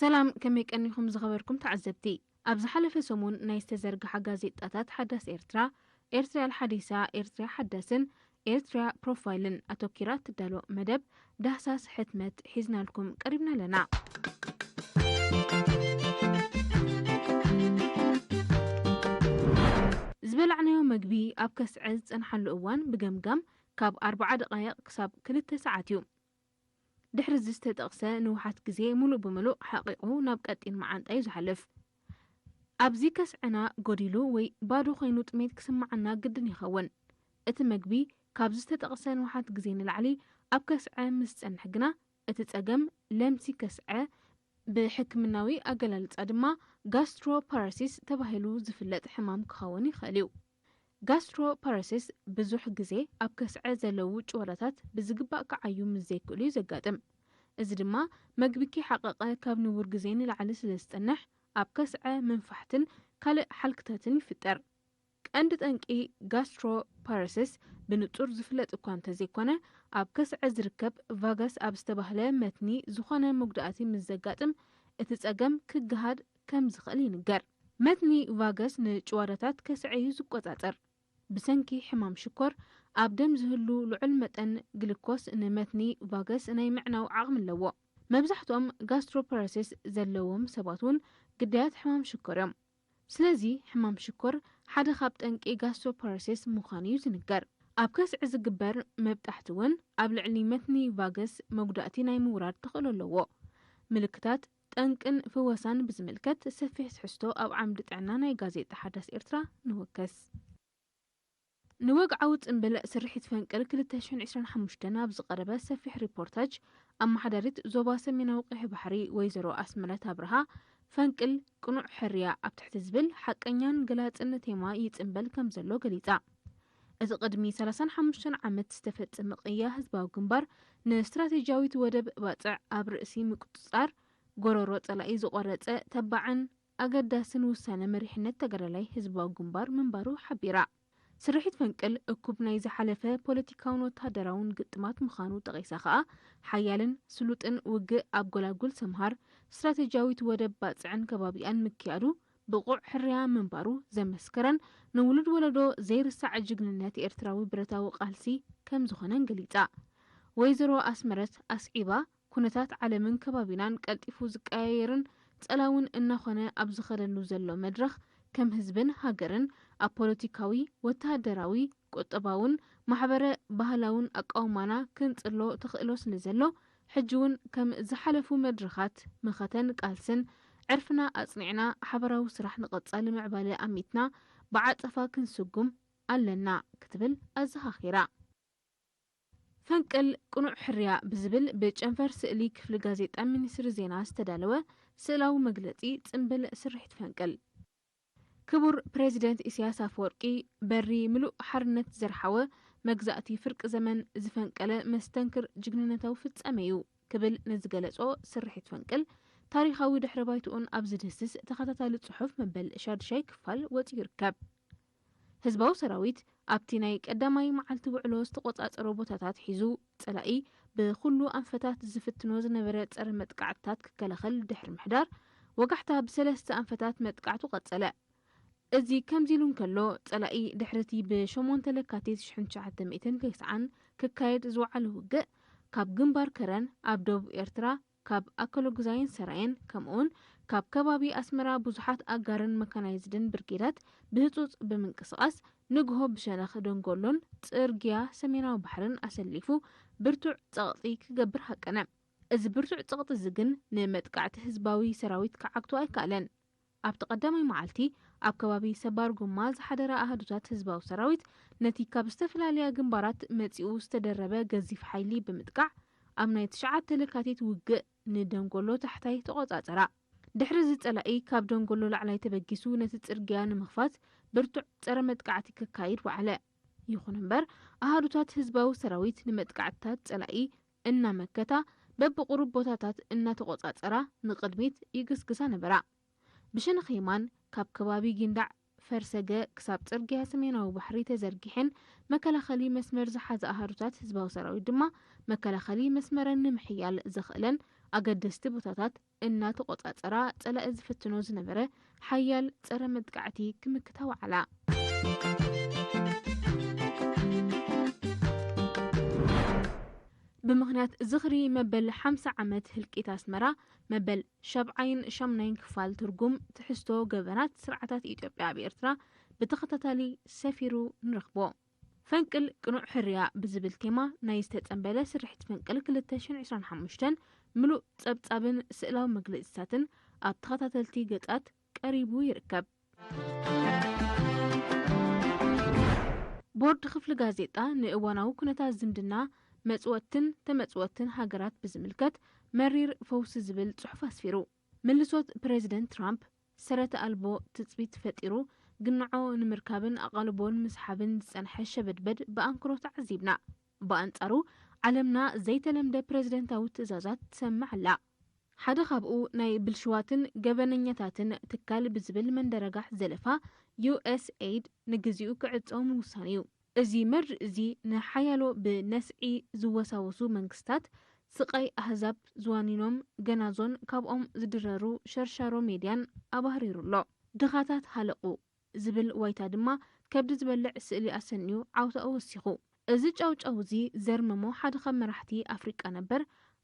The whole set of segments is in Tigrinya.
ሰላም፣ ከመይ ቀኒኹም ዝኸበርኩም ተዓዘብቲ? ኣብ ዝሓለፈ ሰሙን ናይ ዝተዘርግሓ ጋዜጣታት ሓዳስ ኤርትራ፣ ኤርትርያ ሓዲሳ፣ ኤርትርያ ሓዳስን ኤርትርያ ፕሮፋይልን ኣተኪራ እትዳሎ መደብ ዳህሳስ ሕትመት ሒዝናልኩም ቀሪብና ኣለና። ዝበላዕናዮ መግቢ ኣብ ከስዐ ዝጸንሓሉ እዋን ብገምጋም ካብ ኣርብዓ ደቓይቕ ክሳብ ክልተ ሰዓት እዩ። ድሕሪ እዚ ዝተጠቕሰ ንውሓት ግዜ ምሉእ ብምሉእ ሓቒቑ ናብ ቀጢን መዓንጣ እዩ ዝሓልፍ። ኣብዚ ከስዐና ጎዲሉ ወይ ባዶ ኮይኑ ጥሜት ክስምዓና ግድን ይኸውን። እቲ መግቢ ካብዚ ዝተጠቕሰ ንውሓት ግዜ ንላዕሊ ኣብ ከስዐ ምስ ዝጸንሕ ግና፣ እቲ ጸገም ለምሲ ከስዐ፣ ብሕክምናዊ ኣገላልጻ ድማ ጋስትሮፓራሲስ ተባሂሉ ዝፍለጥ ሕማም ክኸውን ይኽእል እዩ። ጋስትሮፓራሲስ ብዙሕ ግዜ ኣብ ከስዐ ዘለዉ ጭዋዳታት ብዝግባእ ክዓዩ ምስ ዘይክእሉ እዩ ዘጋጥም። እዚ ድማ መግቢ ከይሓቐቐ ካብ ንቡር ግዜ ንላዕሊ ስለ ዝጸንሕ፣ ኣብ ከስዐ መንፋሕትን ካልእ ሓልክታትን ይፍጠር። ቀንዲ ጠንቂ ጋስትሮፓራሲስ ብንጹር ዝፍለጥ እኳ እንተዘይኮነ፣ ኣብ ከስዐ ዝርከብ ቫገስ ኣብ ዝተባህለ መትኒ ዝኾነ መጉዳእቲ ምስ ዘጋጥም፣ እቲ ጸገም ክገሃድ ከም ዝኽእል ይንገር። መትኒ ቫገስ ንጭዋዳታት ከስዐ እዩ ዝቆጻጸር። ብሰንኪ ሕማም ሽኮር፣ ኣብ ደም ዝህሉ ልዑል መጠን ግሉኮስ ንመትኒ ቫገስ ናይ ምዕናው ዓቕሚ ኣለዎ። መብዛሕትኦም ጋስትሮፓራሲስ ዘለዎም ሰባት እውን ግዳያት ሕማም ሽኮር እዮም። ስለዚ ሕማም ሽኮር ሓደ ካብ ጠንቂ ጋስትሮፓራሲስ ምዃኑ እዩ ዝንገር። ኣብ ከስዒ ዝግበር መብጣሕቲ እውን ኣብ ልዕሊ መትኒ ቫገስ መጉዳእቲ ናይ ምውራድ ተኽእሎ ኣለዎ። ምልክታት፣ ጠንቅን ፍወሳን ብዝምልከት ሰፊሕ ትሕዝቶ ኣብ ዓምዲ ጥዕና ናይ ጋዜጣ ሓዳስ ኤርትራ ንወከስ። ንወግዓዊ ጽምብል ስርሒት ፈንቅል ክልተ ሽሕን ዕስራን ሓሙሽተን ኣብ ዝቐረበ ሰፊሕ ሪፖርታጅ፣ ኣመሓዳሪት ዞባ ሰሜናዊ ቀይሕ ባሕሪ ወይዘሮ ኣስመረት ኣብርሃ፣ ፈንቅል ቅኑዕ ሕርያ ኣብ ትሕቲ ዝብል ሓቀኛን ገላጽን ቴማ ይጽምበል ከም ዘሎ ገሊጻ። እቲ ቅድሚ ሰላሳን ሓሙሽተን ዓመት ዝተፈጸመ ቅያ ህዝባዊ ግንባር፣ ንስትራቴጂያዊት ወደብ ባጽዕ ኣብ ርእሲ ምቁጽጻር፣ ጎረሮ ጸላኢ ዝቖረጸ ተባዕን ኣገዳስን ውሳነ መሪሕነት ተጋዳላይ ህዝባዊ ግንባር ምንባሩ ሓቢራ። ስርሒት ፈንቅል እኩብ ናይ ዝሓለፈ ፖለቲካውን ወተሃደራውን ግጥማት ምዃኑ ጠቒሳ ከኣ፣ ሓያልን ስሉጥን ውግእ ኣብ ጎላጉል ሰምሃር ስትራቴጂያዊት ወደብ ባጽዕን ከባቢኣን ምክያዱ ብቑዕ ሕርያ ምንባሩ ዘመስከረን ንውሉድ ወለዶ ዘይርሳዕ ጅግንነት ኤርትራዊ ብረታዊ ቃልሲ ከም ዝኾነን ገሊጻ። ወይዘሮ ኣስመረት ኣስዒባ፣ ኩነታት ዓለምን ከባቢናን ቀልጢፉ ዝቀያየርን ጸላውን እናኾነ ኣብ ዝኸደሉ ዘሎ መድረኽ፣ ከም ህዝብን ሃገርን ኣብ ፖለቲካዊ፣ ወተሃደራዊ፣ ቁጠባውን ማሕበረ ባህላውን ኣቃውማና ክንጽሎ ተኽእሎ ስለ ዘሎ፣ ሕጂ እውን ከም ዝሓለፉ መድረኻት መኸተን ቃልስን ዕርፍና ኣጽኒዕና ሓበራዊ ስራሕ ንቐጻሊ ምዕባለ ኣሚትና ብዓጸፋ ክንስጉም ኣለና ክትብል ኣዘኻኺራ። ፈንቅል ቅኑዕ ሕርያ ብዝብል ብጨንፈር ስእሊ ክፍሊ ጋዜጣ ሚኒስትሪ ዜና ዝተዳለወ ስእላዊ መግለጺ ጽምብል ስርሒት ፈንቅል። ክቡር ፕሬዚደንት ኢሳያስ ኣፈወርቂ፣ በሪ ምሉእ ሓርነት ዘርሓወ፣ መግዛእቲ ፍርቂ ዘመን ዝፈንቀለ መስተንክር ጅግንነታዊ ፍጻሜ እዩ ክብል ንዝገለጾ ስርሒት ፈንቅል፣ ታሪኻዊ ድሕረ ባይትኡን ኣብ ዝድህስስ ተኸታታሊ ጽሑፍ መበል ሻዱሻይ ክፋል ወጺኡ ይርከብ። ህዝባዊ ሰራዊት ኣብቲ ናይ ቀዳማይ መዓልቲ ውዕሎ ዝተቖጻጸሮ ቦታታት ሒዙ፣ ጸላኢ ብኹሉ ኣንፈታት ዝፍትኖ ዝነበረ ጸረ መጥቃዕትታት ክከላኸል ድሕሪ ምሕዳር፣ ወጋሕታ ብሰለስተ ኣንፈታት መጥቃዕቱ ቀጸለ። እዚ ከምዚ ኢሉ እንከሎ፣ ጸላኢ ድሕሪ እቲ ብሸሞንተ ለካቲት ሽሕን ትሽዓተ ሚእትን ተስዓን ክካየድ ዝወዓለ ውግእ፣ ካብ ግንባር ከረን ኣብ ደቡብ ኤርትራ፣ ካብ ኣከለጉዛይን ሰራየን፣ ከምኡውን ካብ ከባቢ ኣስመራ ብዙሓት ኣጋርን መካናይዝድን ብርጌዳት ብህጹጽ ብምንቅስቓስ፣ ንግሆ ብሸነኽ ደንጎሎን ጽርግያ ሰሜናዊ ባሕርን ኣሰሊፉ ብርቱዕ ጸቕጢ ክገብር ሃቀነ። እዚ ብርቱዕ ጸቕጢ እዚ ግን ንመጥቃዕቲ ህዝባዊ ሰራዊት ክዓግቶ ኣይከኣለን። ኣብቲ ቀዳማይ መዓልቲ፣ ኣብ ከባቢ ሰባር ጎማ ዝሓደረ ኣሃዱታት ህዝባዊ ሰራዊት፣ ነቲ ካብ ዝተፈላለያ ግንባራት መጺኡ ዝተደረበ ገዚፍ ሓይሊ ብምጥቃዕ፣ ኣብ ናይ ትሽዓተ ለካቲት ውግእ ንደንጎሎ ታሕታይ ተቖጻጸራ። ድሕሪ እዚ ጸላኢ ካብ ደንጎሎ ላዕላይ ተበጊሱ ነቲ ጽርግያ ንምኽፋት ብርቱዕ ጸረ መጥቃዕቲ ከካይድ ወዓለ። ይኹን እምበር፣ ኣሃዱታት ህዝባዊ ሰራዊት ንመጥቃዕትታት ጸላኢ እናመከታ፣ በብቑሩብ ቦታታት እናተቖጻጸራ ንቕድሚት ይግስግሳ ነበራ። ብሸነኽ የማን፣ ካብ ከባቢ ጊንዳዕ ፈርሰገ ክሳብ ጽርግያ ሰሜናዊ ባሕሪ ተዘርጊሐን፣ መከላኸሊ መስመር ዝሓዛ ኣሃዱታት ህዝባዊ ሰራዊት ድማ፣ መከላኸሊ መስመረን ንምሕያል ዘኽእለን ኣገደስቲ ቦታታት እናተቖጻጸራ ጸላኢ ዝፍትኖ ዝነበረ ሓያል ጸረ መጥቃዕቲ ክምክታ ወዓላ። ብምኽንያት ዝኽሪ መበል ሓምሳ ዓመት ህልቂት ኣስመራ፣ መበል ሻብዓይን ሻምናይን ክፋል ትርጉም ትሕዝቶ ገበናት ስርዓታት ኢትዮጵያ ኣብ ኤርትራ ብተኸታታሊ ሰፊሩ ንረኽቦ። ፈንቅል ቅኑዕ ሕርያ ብዝብል ቴማ ናይ ዝተጸንበለ ስርሒት ፈንቅል ክልተ ሽሕን ዕስራን ሓሙሽተን ምሉእ ጸብጻብን ስእላዊ መግለጺታትን ኣብ ተኸታተልቲ ገጻት ቀሪቡ ይርከብ። ቦርድ ክፍሊ ጋዜጣ ንእዋናዊ ኩነታት ዝምድና መጽወትን ተመጽወትን ሃገራት ብዝምልከት መሪር ፈውሲ ዝብል ጽሑፍ ኣስፊሩ። ምልሶት ፕሬዚደንት ትራምፕ ሰረተ ኣልቦ ትጽቢት ፈጢሩ፣ ግንዖ ንምርካብን ኣቓልቦ ንምስሓብን ዝጸንሐ ሸበድበድ ብኣንክሮ ተዓዚብና። ብኣንጻሩ፣ ዓለምና ዘይተለምደ ፕሬዚደንታዊ ትእዛዛት ትሰምዕ ኣላ። ሓደ ካብኡ ናይ ብልሽዋትን ገበነኛታትን ትካል ብዝብል መንደረጋሕ ዘለፋ ዩ ኤስ ኤይድ ንግዚኡ ክዕጾ ምውሳኑ እዩ። እዚ መርድእ እዚ ንሓያሎ ብነስዒ ዝወሳወሱ መንግስታት፣ ስቓይ ኣህዛብ ዝዋኒኖም ገናዞን ካብኦም ዝድረሩ ሸርሻሮ ሜድያን ኣባህሪሩ ኣሎ። ድኻታት ሃለቑ ዝብል ዋይታ ድማ ከብዲ ዝበልዕ ስእሊ ኣሰንዩ ዓውታኡ ወሲኹ። እዚ ጫውጫው እዚ ዘርመሞ ሓደ ካብ መራሕቲ ኣፍሪቃ ነበር፣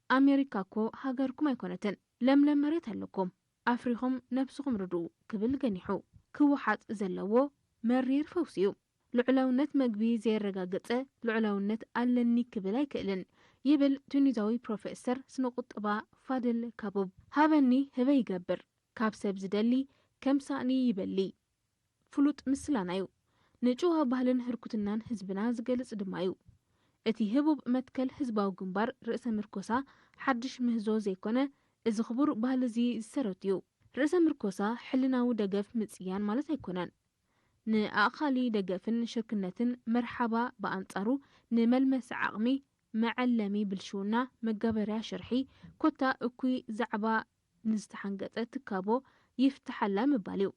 ኣሜሪካ እኮ ሃገርኩም ኣይኮነትን፣ ለምለም መሬት ኣለኩም፣ ኣፍሪኹም ነብስኹም ርድኡ ክብል ገኒሑ። ክወሓጥ ዘለዎ መሪር ፈውሲ እዩ። ልዑላውነት መግቢ ዘየረጋገጸ ልዑላውነት ኣለኒ ክብል ኣይክእልን ይብል ቱኒዛዊ ፕሮፌሰር ስነ ቁጠባ ፋድል ካቡብ። ሃበኒ ህበ ይገብር፣ ካብ ሰብ ዝደሊ ከም ሳእኒ ይበሊ ፍሉጥ ምስላና እዩ። ንጭዋ ባህልን ህርኩትናን ህዝብና ዝገልጽ ድማ እዩ። እቲ ህቡብ መትከል ህዝባዊ ግንባር ርእሰ ምርኮሳ ሓድሽ ምህዞ ዘይኮነ፣ እዚ ክቡር ባህሊ እዚ ዝሰረት እዩ። ርእሰ ምርኮሳ ሕልናዊ ደገፍ ምጽያን ማለት ኣይኮነን። ንኣእኻሊ ደገፍን ሽርክነትን መርሓባ ብኣንጻሩ ንመልመሲ ዓቕሚ መዐለሚ ብልሽውና መጋበርያ ሽርሒ ኮታ እኩይ ዛዕባ ንዝተሓንገጠ ትካቦ ይፍትሓላ ምባል እዩ።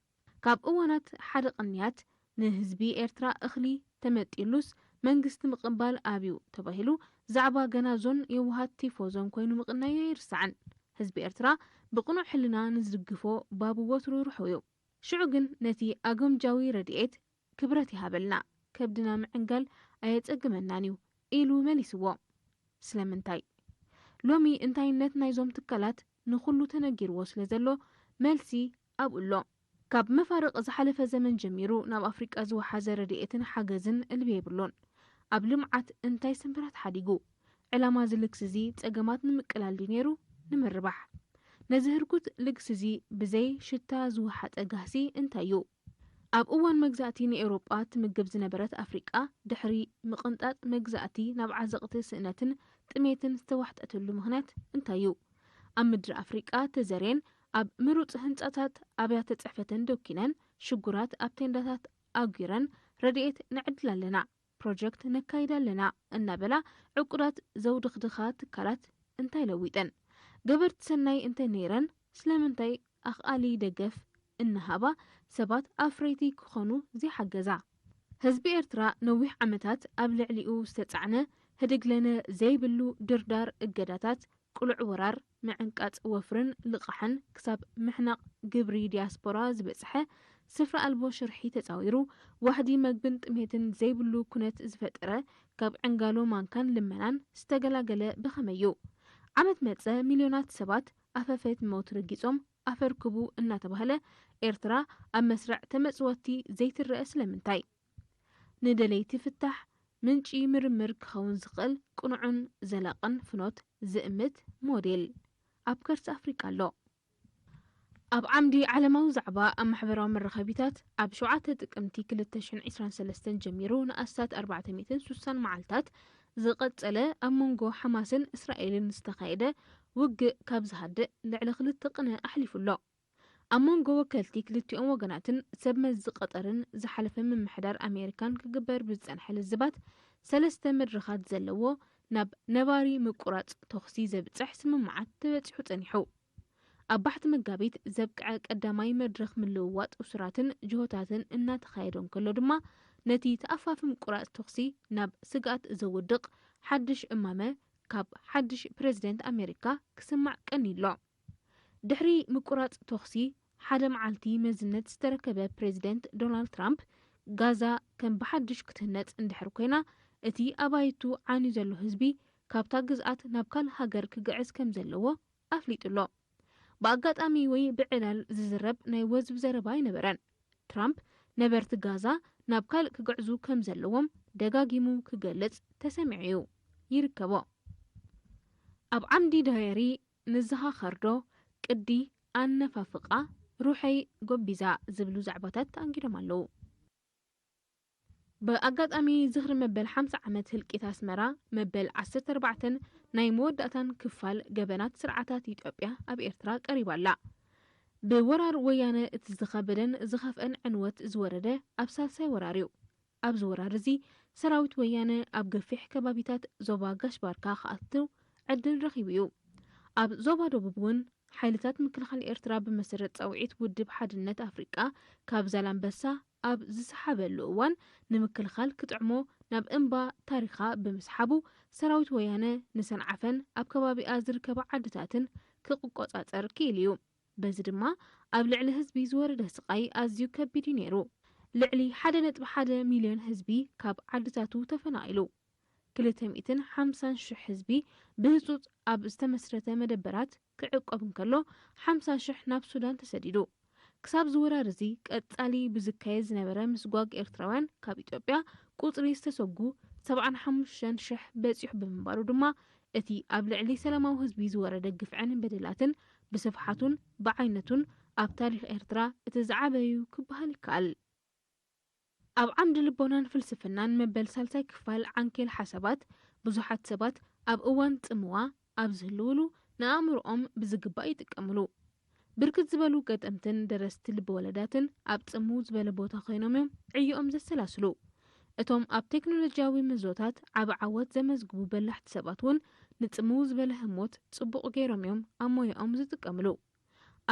ካብ እዋናት ሓደ ቅንያት ንህዝቢ ኤርትራ እኽሊ ተመጢሉስ መንግስቲ ምቕባል ኣብዩ ተባሂሉ ዛዕባ ገናዞን የውሃት ቲፎዞን ኮይኑ ምቕናዩ ኣይርሳዕን። ህዝቢ ኤርትራ ብቕኑዕ ሕልና ንዝድግፎ ባቡ ወትሩ ርሑው እዩ። ሽዑ ግን ነቲ ኣጎምጃዊ ረድኤት ክብረት ይሃበልና፣ ከብድና ምዕንጋል ኣየጸግመናን እዩ ኢሉ መሊስዎ። ስለምንታይ? ሎሚ እንታይነት ናይዞም ትካላት ንኹሉ ተነጊርዎ ስለ ዘሎ መልሲ ኣብኡ ኣሎ። ካብ መፋርቕ ዝሓለፈ ዘመን ጀሚሩ ናብ ኣፍሪቃ ዝወሓዘ ረድኤትን ሓገዝን እልቢ የብሉን። ኣብ ልምዓት እንታይ ሰንበራት ሓዲጉ? ዕላማ እዚ ልግሲ እዚ ጸገማት ንምቅላል ድዩ ነይሩ? ንምርባሕ። ነዚ ህርኩት ልግሲ እዚ ብዘይ ሽታ ዝወሓጠ ጋህሲ እንታይ እዩ? ኣብ እዋን መግዛእቲ ንኤውሮጳ ትምግብ ዝነበረት ኣፍሪቃ፣ ድሕሪ ምቕንጣጥ መግዛእቲ ናብ ዓዘቕቲ ስእነትን ጥሜትን ዝተዋሕጠትሉ ምኽንያት እንታይ እዩ? ኣብ ምድሪ ኣፍሪቃ ተዘርየን ኣብ ምሩጽ ህንጻታት ኣብያተ ጽሕፈተን ዶኪነን፣ ሽጉራት ኣብ ቴንዳታት ኣጒረን፣ ረድኤት ንዕድል ኣለና፣ ፕሮጀክት ነካይድ ኣለና እናበላ ዕቁዳት ዘውድኽድኻ ትካላት እንታይ ለዊጠን? ገበርቲ ሰናይ እንተ ነይረን ስለምንታይ ኣኽኣሊ ደገፍ እናሃባ ሰባት ኣፍረይቲ ክኾኑ ዘይሓገዛ? ህዝቢ ኤርትራ ነዊሕ ዓመታት ኣብ ልዕሊኡ ዝተጻዕነ ህድግለነ ዘይብሉ ድርዳር እገዳታት፣ ቅሉዕ ወራር፣ ምዕንቃጽ ወፍርን ልቓሕን ክሳብ ምሕናቕ ግብሪ ዲያስፖራ ዝበጽሐ፣ ስፍራ ኣልቦ ሽርሒ ተጻዊሩ፣ ዋሕዲ መግብን ጥሜትን ዘይብሉ ኩነት ዝፈጠረ፣ ካብ ዕንጋሎ ማንካን ልመናን ዝተገላገለ ብኸመይ እዩ? ዓመት መጸ ሚልዮናት ሰባት ኣፈፈት ሞት ረጊጾም ኣፈርክቡ እናተባህለ፣ ኤርትራ ኣብ መስርዕ ተመጽወቲ ዘይትረአ ስለምንታይ? ንደለይቲ ፍታሕ ምንጪ ምርምር ክኸውን ዝኽእል ቅኑዕን ዘላቕን ፍኖት ዝእምት ሞዴል ኣብ ከርሲ ኣፍሪቃ ኣሎ። ኣብ ዓምዲ ዓለማዊ ዛዕባ ኣብ ማሕበራዊ መራኸቢታት፣ ኣብ ሸውዓተ ጥቅምቲ ክልተ ሽሕን ዕስራን ሰለስተን ጀሚሩ ንኣስታት ኣርባዕተ ሚእትን ሱሳን መዓልታት ዝቐጸለ ኣብ መንጎ ሓማስን እስራኤልን ዝተኻየደ ውግእ ካብ ዝሃድእ ልዕሊ ክልተ ቅነ ኣሕሊፉ ኣሎ። ኣብ መንጎ ወከልቲ ክልቲኦም ወገናትን ሰብ መዚ ቀጠርን ዝሓለፈ ምምሕዳር ኣሜሪካን ክግበር ብዝጸንሐ ልዝባት፣ ሰለስተ መድረኻት ዘለዎ ናብ ነባሪ ምቁራጽ ተኹሲ ዘብጽሕ ስምምዓት ተበጺሑ ጸኒሑ። ኣብ ባሕቲ መጋቢት ዘብቅዐ ቀዳማይ መድረኽ ምልውዋጥ እሱራትን ጅሆታትን እናተኻየደ እንከሎ ድማ፣ ነቲ ተኣፋፊ ምቁራጽ ተኹሲ ናብ ስግኣት ዘውድቕ ሓድሽ እማመ ካብ ሓድሽ ፕሬዝደንት ኣሜሪካ ክስማዕ ቀኒሎ። ድሕሪ ምቁራጽ ተኹሲ ሓደ መዓልቲ መዝነት ዝተረከበ ፕሬዝደንት ዶናልድ ትራምፕ፣ ጋዛ ከም ብሓድሽ ክትህነጽ እንድሕር ኮይና፣ እቲ ኣባይቱ ዓንዩ ዘሎ ህዝቢ ካብታ ግዝኣት ናብ ካልእ ሃገር ክግዕዝ ከም ዘለዎ ኣፍሊጡ ኣሎ። ብኣጋጣሚ ወይ ብዕላል ዝዝረብ ናይ ወዝቢ ዘረባ ኣይነበረን። ትራምፕ ነበርቲ ጋዛ ናብ ካልእ ክግዕዙ ከም ዘለዎም ደጋጊሙ ክገልጽ ተሰሚዑ እዩ። ይርከቦ። ኣብ ዓምዲ ዳየሪ ንዝኻኸርዶ ቅዲ ኣነፋፍቓ ሩሐይ ጎቢዛ ዝብሉ ዛዕባታት ተኣንጊዶም ኣለዉ። ብኣጋጣሚ ዝኽሪ መበል ሓምሳ ዓመት ህልቂት ኣስመራ፣ መበል ዓሰርተ ኣርባዕተን ናይ መወዳእታን ክፋል ገበናት ስርዓታት ኢትዮጵያ ኣብ ኤርትራ ቀሪባ ኣላ። ብወራር ወያነ እቲ ዝኸበደን ዝኸፍአን ዕንወት ዝወረደ ኣብ ሳልሳይ ወራር እዩ። ኣብዚ ወራር እዚ ሰራዊት ወያነ ኣብ ገፊሕ ከባቢታት ዞባ ጋሽ ባርካ ክኣቱ ዕድል ረኺቡ እዩ። ኣብ ዞባ ደቡብ እውን ሓይልታት ምክልኻል ኤርትራ ብመሰረት ጻውዒት ውድብ ሓድነት ኣፍሪቃ ካብ ዛላምበሳ ኣብ ዝሰሓበሉ እዋን ንምክልኻል ክጥዕሞ ናብ እምባ ታሪኻ ብምስሓቡ ሰራዊት ወያነ ንሰንዓፈን ኣብ ከባቢኣ ዝርከባ ዓድታትን ክቆጻጸር ክኢሉ እዩ። በዚ ድማ ኣብ ልዕሊ ህዝቢ ዝወረደ ስቓይ ኣዝዩ ከቢድ እዩ ነይሩ። ልዕሊ ሓደ ነጥቢ ሓደ ሚልዮን ህዝቢ ካብ ዓድታቱ ተፈናቒሉ። ክልተ ሚእትን ሓምሳን ሽሕ ህዝቢ ብህጹጽ ኣብ ዝተመስረተ መደበራት ክዕቆብ እንከሎ፣ ሓምሳ ሽሕ ናብ ሱዳን ተሰዲዱ። ክሳብ ዝወራር እዚ ቀጻሊ ብዝካየድ ዝነበረ ምስጓግ ኤርትራውያን ካብ ኢትዮጵያ፣ ቁጽሪ ዝተሰጉ ሰብዓን ሓሙሽተን ሽሕ በጺሑ ብምንባሩ ድማ፣ እቲ ኣብ ልዕሊ ሰላማዊ ህዝቢ ዝወረደ ግፍዕን በደላትን ብስፍሓቱን ብዓይነቱን ኣብ ታሪኽ ኤርትራ እቲ ዝዓበዩ ክበሃል ይከኣል። ኣብ ዓምዲ ልቦናን ፍልስፍናን መበል ሳልሳይ ክፋል ዓንኬል ሓሳባት፣ ብዙሓት ሰባት ኣብ እዋን ጽምዋ ኣብ ዝህልውሉ ንኣእምሮኦም ብዝግባእ ይጥቀምሉ። ብርክት ዝበሉ ገጠምትን ደረስቲ ልበወለዳትን ኣብ ጽምው ዝበለ ቦታ ኮይኖም እዮም ዕዮኦም ዘሰላስሉ። እቶም ኣብ ቴክኖሎጂያዊ ምህዞታት ዓቢ ዓወት ዘመዝግቡ በላሕቲ ሰባት እውን ንጽምው ዝበለ ህሞት ጽቡቕ ገይሮም እዮም ኣብ ሞያኦም ዝጥቀምሉ።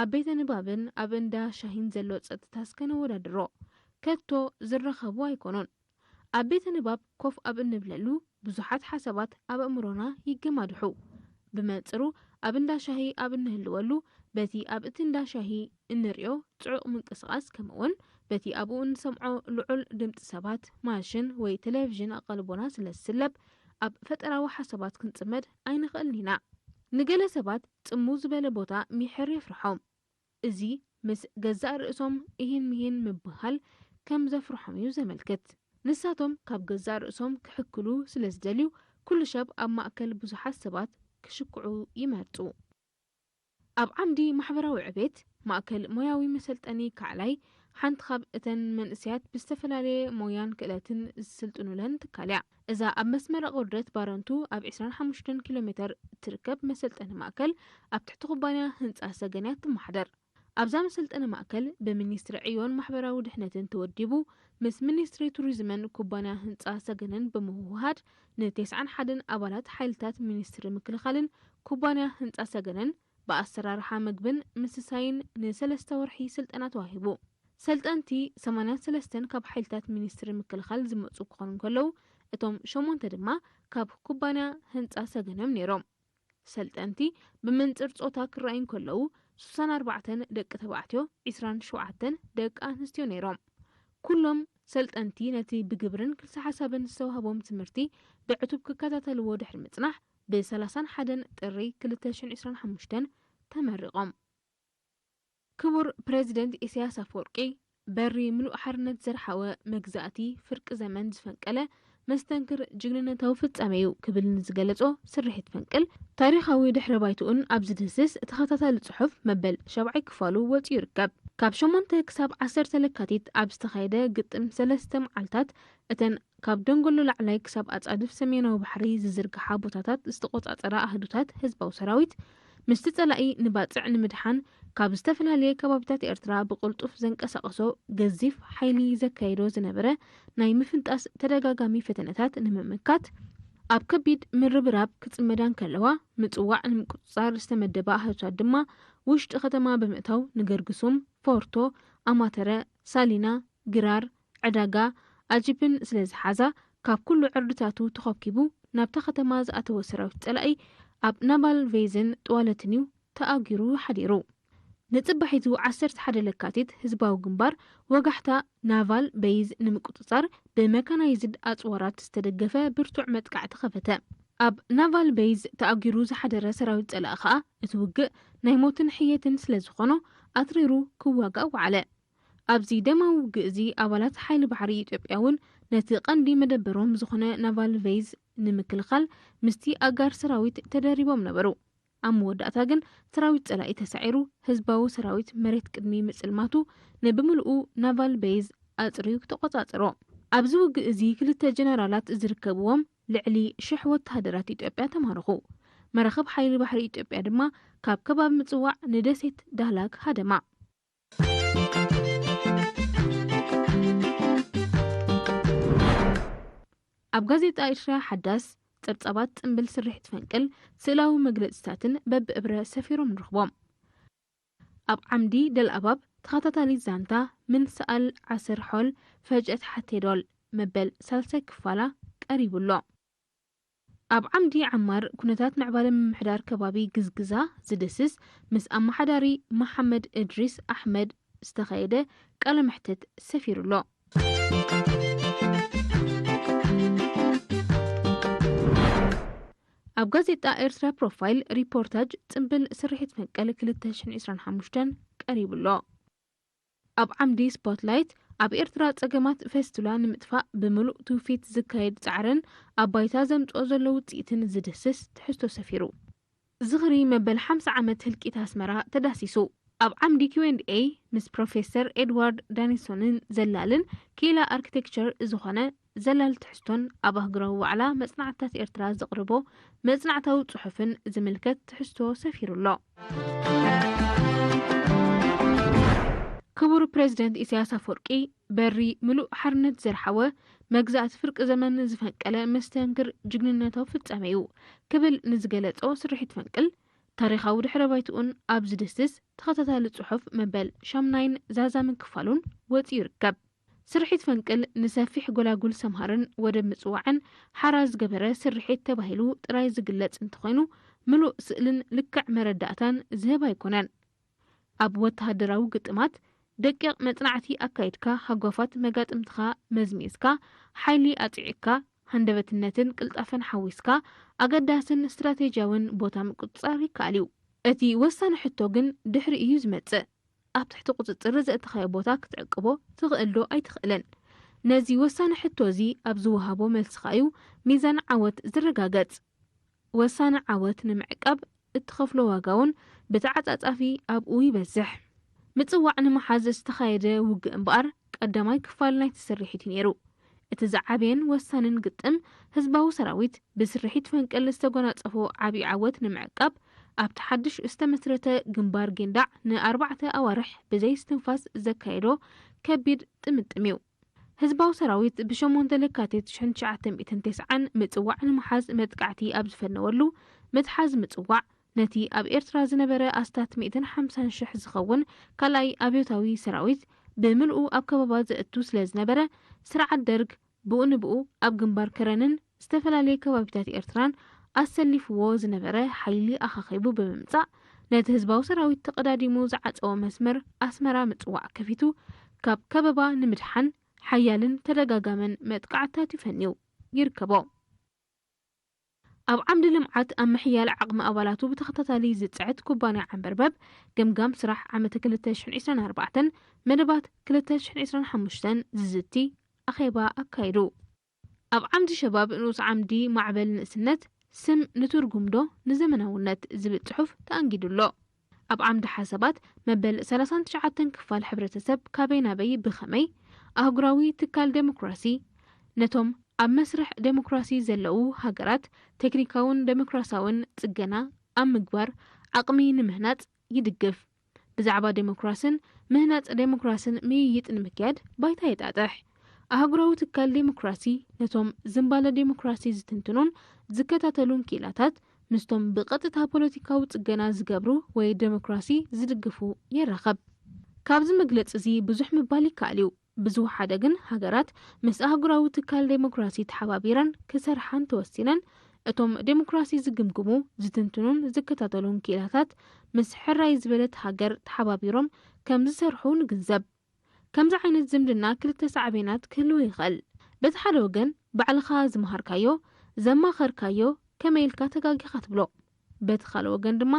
ኣብ ቤተ ንባብን ኣብ እንዳ ሻሂን ዘሎ ጸጥታ እስከ ነወዳድሮ። ከቶ ዝራኸቡ ኣይኮኑን። ኣብ ቤተ ንባብ ኮፍ ኣብ እንብለሉ ብዙሓት ሓሳባት ኣብ ኣእምሮና ይገማድሑ። ብመንጽሩ ኣብ እንዳ ሻሂ ኣብ እንህልወሉ በቲ ኣብ እቲ እንዳ ሻሂ እንርእዮ ጽዑቕ ምንቅስቓስ ከምኡውን በቲ ኣብኡ እንሰምዖ ልዑል ድምጺ ሰባት፣ ማሽን ወይ ቴሌቪዥን ኣቓልቦና ስለ ዝስለብ ኣብ ፈጠራዊ ሓሳባት ክንጽመድ ኣይንኽእልን ኢና። ንገለ ሰባት ጽምው ዝበለ ቦታ ሚሕር የፍርሖም። እዚ ምስ ገዛእ ርእሶም እሂን ምሂን ምብሃል ከም ዘፍርሖም እዩ ዘመልክት። ንሳቶም ካብ ገዛእ ርእሶም ክሕክሉ ስለ ዝደልዩ፣ ኩሉ ሰብ ኣብ ማእከል ብዙሓት ሰባት ክሽክዑ ይመርጹ። ኣብ ዓምዲ ማሕበራዊ ዕቤት፣ ማእከል ሞያዊ መሰልጠኒ ካዕላይ ሓንቲ ካብ እተን መንእሰያት ብዝተፈላለየ ሞያን ክእለትን ዝስልጥኑለን ትካል እያ። እዛ ኣብ መስመር ኣቑርደት ባረንቱ ኣብ ዕስራን ሓሙሽተን ኪሎ ሜተር እትርከብ መሰልጠኒ ማእከል፣ ኣብ ትሕቲ ኩባንያ ህንጻ ሰገን እያ ትመሓደር። ኣብዛ መሰልጠኒ ማእከል ብሚኒስትሪ ዕዮን ማሕበራዊ ድሕነትን ተወዲቡ፣ ምስ ሚኒስትሪ ቱሪዝምን ኩባንያ ህንጻ ሰገንን ብምውህሃድ ንተስዓን ሓደን ኣባላት ሓይልታት ሚኒስትሪ ምክልኻልን ኩባንያ ህንጻ ሰገንን ብኣሰራርሓ መግብን ምስሳይን ንሰለስተ ወርሒ ስልጠና ተዋሂቡ። ሰልጠንቲ ሰማንያን ሰለስተን ካብ ሓይልታት ሚኒስትሪ ምክልኻል ዝመጹ ክኾኑ እንከለዉ፣ እቶም ሸሞንተ ድማ ካብ ኩባንያ ህንጻ ሰገን እዮም ነይሮም። ሰልጠንቲ ብመንጽር ጾታ ክረኣዩ እንከለዉ፣ ስሳን ኣርባዕተን ደቂ ተባዕትዮ፣ ዕስራን ሸውዓተን ደቂ ኣንስትዮ ነይሮም። ኩሎም ሰልጠንቲ ነቲ ብግብርን ክልሰ ሓሳብን ዝተዋህቦም ትምህርቲ ብዕቱብ ክከታተልዎ ድሕሪ ምጽናሕ፣ ብሰላሳን ሓደን ጥሪ ክልተ ሽሕን ዕስራን ሓሙሽተን ተመሪቖም። ክቡር ፕሬዚደንት ኢሳያስ ኣፈወርቂ፣ በሪ ምሉእ ሓርነት ዘርሓወ መግዛእቲ ፍርቂ ዘመን ዝፈንቀለ መስተንክር ጅግንነታዊ ፍጻሜ እዩ ክብል ንዝገለጾ ስርሒት ፈንቅል፣ ታሪኻዊ ድሕረ ባይትኡን ኣብ ዝድህስስ ተኸታታሊ ጽሑፍ መበል ሻብዓይ ክፋሉ ወጺኡ ይርከብ። ካብ ሸሞንተ ክሳብ ዓሰርተ ለካቲት ኣብ ዝተኻየደ ግጥም ሰለስተ መዓልታት፣ እተን ካብ ደንጎሎ ላዕላይ ክሳብ ኣጻድፍ ሰሜናዊ ባሕሪ ዝዝርግሓ ቦታታት ዝተቖጻጸራ ኣሃዱታት ህዝባዊ ሰራዊት፣ ምስቲ ጸላኢ ንባጽዕ ንምድሓን ካብ ዝተፈላለየ ከባቢታት ኤርትራ ብቕልጡፍ ዘንቀሳቐሶ ገዚፍ ሓይሊ ዘካየዶ ዝነበረ ናይ ምፍንጣስ ተደጋጋሚ ፈተነታት ንምምካት፣ ኣብ ከቢድ ምርብራብ ክጽመዳ እንከለዋ፣ ምጽዋዕ ንምቁጽጻር ዝተመደባ ኣሃዱታት ድማ ውሽጢ ከተማ ብምእታው ንገርግሱም፣ ፎርቶ፣ ኣማተረ፣ ሳሊና፣ ግራር፣ ዕዳጋ፣ ኣጂፕን ስለ ዝሓዛ፣ ካብ ኩሉ ዕርድታቱ ተኾብኪቡ ናብታ ከተማ ዝኣተወ ሰራዊት ጸላኢ ኣብ ናቫል ቬዝን ጥዋለትን እዩ ተኣጊሩ ሓዲሩ። ንጽባሒቱ ዓሰርተ ሓደ ለካቲት ህዝባዊ ግንባር ወጋሕታ ናቫል ቤይዝ ንምቁጽጻር ብመካናይዝድ ኣጽዋራት ዝተደገፈ ብርቱዕ መጥቃዕቲ ከፈተ። ኣብ ናቫል ቤይዝ ተኣጊሩ ዝሓደረ ሰራዊት ጸላኢ ከኣ እቲ ውግእ ናይ ሞትን ሕየትን ስለ ዝኾኖ ኣትሪሩ ክዋጋእ ወዓለ። ኣብዚ ደማዊ ውግእ እዚ ኣባላት ሓይሊ ባሕሪ ኢትዮጵያ እውን ነቲ ቀንዲ መደበሮም ዝኾነ ናቫል ቬይዝ ንምክልኻል ምስቲ ኣጋር ሰራዊት ተደሪቦም ነበሩ። ኣብ መወዳእታ ግን ሰራዊት ጸላኢ ተሳዒሩ ህዝባዊ ሰራዊት መሬት ቅድሚ ምጽልማቱ ንብምልኡ ናቫል ቤይዝ ኣጽርዩ ተቖጻጸሮ። ኣብዚ ውግእ እዚ ክልተ ጀነራላት ዝርከብዎም ልዕሊ ሽሕ ወተሃደራት ኢትዮጵያ ተማረኹ። መራኽብ ሓይሊ ባሕሪ ኢትዮጵያ ድማ ካብ ከባቢ ምጽዋዕ ንደሴት ዳህላክ ሃደማ። ኣብ ጋዜጣ ኤርትራ ሓዳስ ጸብጻባት ጽምብል ስርሒት ፈንቅል ስእላዊ መግለጺታትን በብእብረ ሰፊሮም ንረኽቦም። ኣብ ዓምዲ ደልኣባብ ተኸታታሊት ዛንታ ምን ሰኣል ዓሰር ሖል ፈጨት ሓቴዶል መበል ሳልሳይ ክፋላ ቀሪቡ ኣሎ። ኣብ ዓምዲ ዓማር ኩነታት ምዕባለ ምምሕዳር ከባቢ ግዝግዛ ዝድስስ ምስ ኣመሓዳሪ መሓመድ እድሪስ ኣሕመድ ዝተኻየደ ቃለ መሕትት ሰፊሩ ኣሎ። ኣብ ጋዜጣ ኤርትራ ፕሮፋይል ሪፖርታጅ ጽምብል ስርሒት ፈንቅል ክልተ ሽሕን ዕስራን ሓሙሽተን ቀሪቡ ኣሎ። ኣብ ዓምዲ ስፖትላይት ኣብ ኤርትራ ጸገማት ፈስቱላ ንምጥፋእ ብምሉእ ትውፊት ዝካየድ ጻዕርን ኣብ ባይታ ዘምጽኦ ዘሎ ውጽኢትን ዝድስስ ትሕዝቶ ሰፊሩ። ዝኽሪ መበል ሓምሳ ዓመት ህልቂት ኣስመራ ተዳሲሱ። ኣብ ዓምዲ ኪው ኤንድ ኤ ምስ ፕሮፌሰር ኤድዋርድ ዳኒሶንን ዘላልን ክኢላ ኣርኪቴክቸር ዝኾነ ዘላል ትሕዝቶን ኣብ ኣህጉራዊ ዋዕላ መጽናዕትታት ኤርትራ ዘቕርቦ መጽናዕታዊ ጽሑፍን ዝምልከት ትሕዝቶ ሰፊሩ ኣሎ። ክቡር ፕሬዚደንት ኢሳያስ ኣፈወርቂ በሪ ምሉእ ሓርነት ዘርሓወ መግዛእቲ ፍርቂ ዘመን ዝፈንቀለ መስተንክር ጅግንነታዊ ፍጻሜ እዩ ክብል ንዝገለጾ ስርሒት ፈንቅል ታሪኻዊ ድሕረ ባይትኡን ኣብ ዝድስስ ተኸታታሊ ጽሑፍ መበል ሻምናይን ዛዛምን ክፋሉን ወጺኡ ይርከብ። ስርሒት ፈንቅል ንሰፊሕ ጎላጉል ሰምሃርን ወደብ ምጽዋዕን ሓራ ዝገበረ ስርሒት ተባሂሉ ጥራይ ዝግለጽ እንተኾይኑ ምሉእ ስእልን ልክዕ መረዳእታን ዝህብ ኣይኮነን። ኣብ ወተሃደራዊ ግጥማት ደቂቕ መጽናዕቲ ኣካይድካ ሃጓፋት መጋጥምትኻ መዝሚዝካ ሓይሊ ኣጽዒቕካ ሃንደበትነትን ቅልጣፈን ሓዊስካ ኣገዳስን ስትራቴጂያውን ቦታ ምቁጽጻር ይከኣል እዩ። እቲ ወሳኒ ሕቶ ግን ድሕሪ እዩ ዝመጽእ። ኣብ ትሕቲ ቁጽጽር ዘእተኻዮ ቦታ ክትዕቅቦ ትኽእል ዶ ኣይትኽእልን? ነዚ ወሳኒ ሕቶ እዚ ኣብ ዝወሃቦ መልስኻ እዩ ሚዛን ዓወት ዝረጋገጽ። ወሳኒ ዓወት ንምዕቃብ እትኸፍሎ ዋጋ እውን ብተዓጻጻፊ ኣብኡ ይበዝሕ። ምጽዋዕ ንምሓዝ ዝተኻየደ ውግእ እምበኣር ቀዳማይ ክፋል ናይቲ ስርሒት እዩ ነይሩ። እቲ ዝዓበየን ወሳንን ግጥም ህዝባዊ ሰራዊት ብስርሒት ፈንቅል ዝተጎናጸፎ ዓቢ ዓወት ንምዕቃብ ኣብቲ ሓድሽ ዝተመስረተ ግንባር ጊንዳዕ ንኣርባዕተ ኣዋርሕ ብዘይ እስትንፋስ ዘካየዶ ከቢድ ጥምጥም እዩ። ህዝባዊ ሰራዊት ብሸሞንተ ለካቲት ሽሕን ትሽዓተ ሚእትን ተስዓን ምጽዋዕ ንምሓዝ መጥቃዕቲ ኣብ ዝፈነወሉ ምትሓዝ ምጽዋዕ ነቲ ኣብ ኤርትራ ዝነበረ ኣስታት ሚእትን ሓምሳን ሽሕ ዝኸውን ካልኣይ ኣብዮታዊ ሰራዊት ብምልኡ ኣብ ከበባ ዘእቱ ስለ ዝነበረ ስርዓት ደርግ ብኡ ንብኡ ኣብ ግንባር ከረንን ዝተፈላለየ ከባቢታት ኤርትራን ኣሰሊፍዎ ዝነበረ ሓይሊ ኣኻኺቡ ብምምጻእ ነቲ ህዝባዊ ሰራዊት ተቐዳዲሙ ዝዓጸዎ መስመር ኣስመራ ምጽዋዕ ከፊቱ ካብ ከበባ ንምድሓን ሓያልን ተደጋጋምን መጥቃዕትታት እዩ ፈንዩ ይርከቦ። ኣብ ዓምዲ ልምዓት ኣብ ምሕያል ዓቕሚ ኣባላቱ ብተኸታታሊ ዝጽዕት ኩባንያ ዓንበርበብ ገምጋም ስራሕ ዓመተ ክልተ ሽሕን ዕስራን ኣርባዕተን መደባት ክልተ ሽሕን ዕስራን ሓሙሽተን ዝዝቲ ኣኼባ ኣካይዱ። ኣብ ዓምዲ ሸባብ ንኡስ ዓምዲ ማዕበል ንእስነት ስም ንትርጉም ዶ ንዘመናውነት ዝብል ጽሑፍ ተኣንጊዱ ኣሎ። ኣብ ዓምዲ ሓሳባት መበል ሰላሳን ትሽዓተን ክፋል ሕብረተሰብ ካበይ ናበይ ብኸመይ ኣህጉራዊ ትካል ዴሞክራሲ ነቶም ኣብ መስርሕ ዴሞክራሲ ዘለዉ ሃገራት ቴክኒካውን ዴሞክራሲያውን ጽገና ኣብ ምግባር ዓቕሚ ንምህናጽ ይድግፍ። ብዛዕባ ዴሞክራስን ምህናጽ ዴሞክራስን ምይይጥ ንምክያድ ባይታ የጣጥሕ። ኣህጉራዊ ትካል ዴሞክራሲ ነቶም ዝምባለ ዴሞክራሲ ዝትንትኑን ዝከታተሉን ክኢላታት ምስቶም ብቐጥታ ፖለቲካዊ ጽገና ዝገብሩ ወይ ዴሞክራሲ ዝድግፉ የራኸብ። ካብዚ መግለጺ እዚ ብዙሕ ምባል ይከኣል እዩ። ብዝወሓደ ግን ሃገራት ምስ ኣህጉራዊ ትካል ዴሞክራሲ ተሓባቢረን ክሰርሓን ተወሲነን እቶም ዴሞክራሲ ዝግምግሙ፣ ዝትንትኑን ዝከታተሉን ክኢላታት፣ ምስ ሕራይ ዝበለት ሃገር ተሓባቢሮም ከም ዝሰርሑ ንግንዘብ። ከምዚ ዓይነት ዝምድና ክልተ ሳዕቤናት ክህልዎ ይኽእል። በቲ ሓደ ወገን፣ ባዕልኻ ዝመሃርካዮ፣ ዘማኸርካዮ፣ ከመይ ኢልካ ተጋጊኻ ትብሎ። በቲ ካልእ ወገን ድማ፣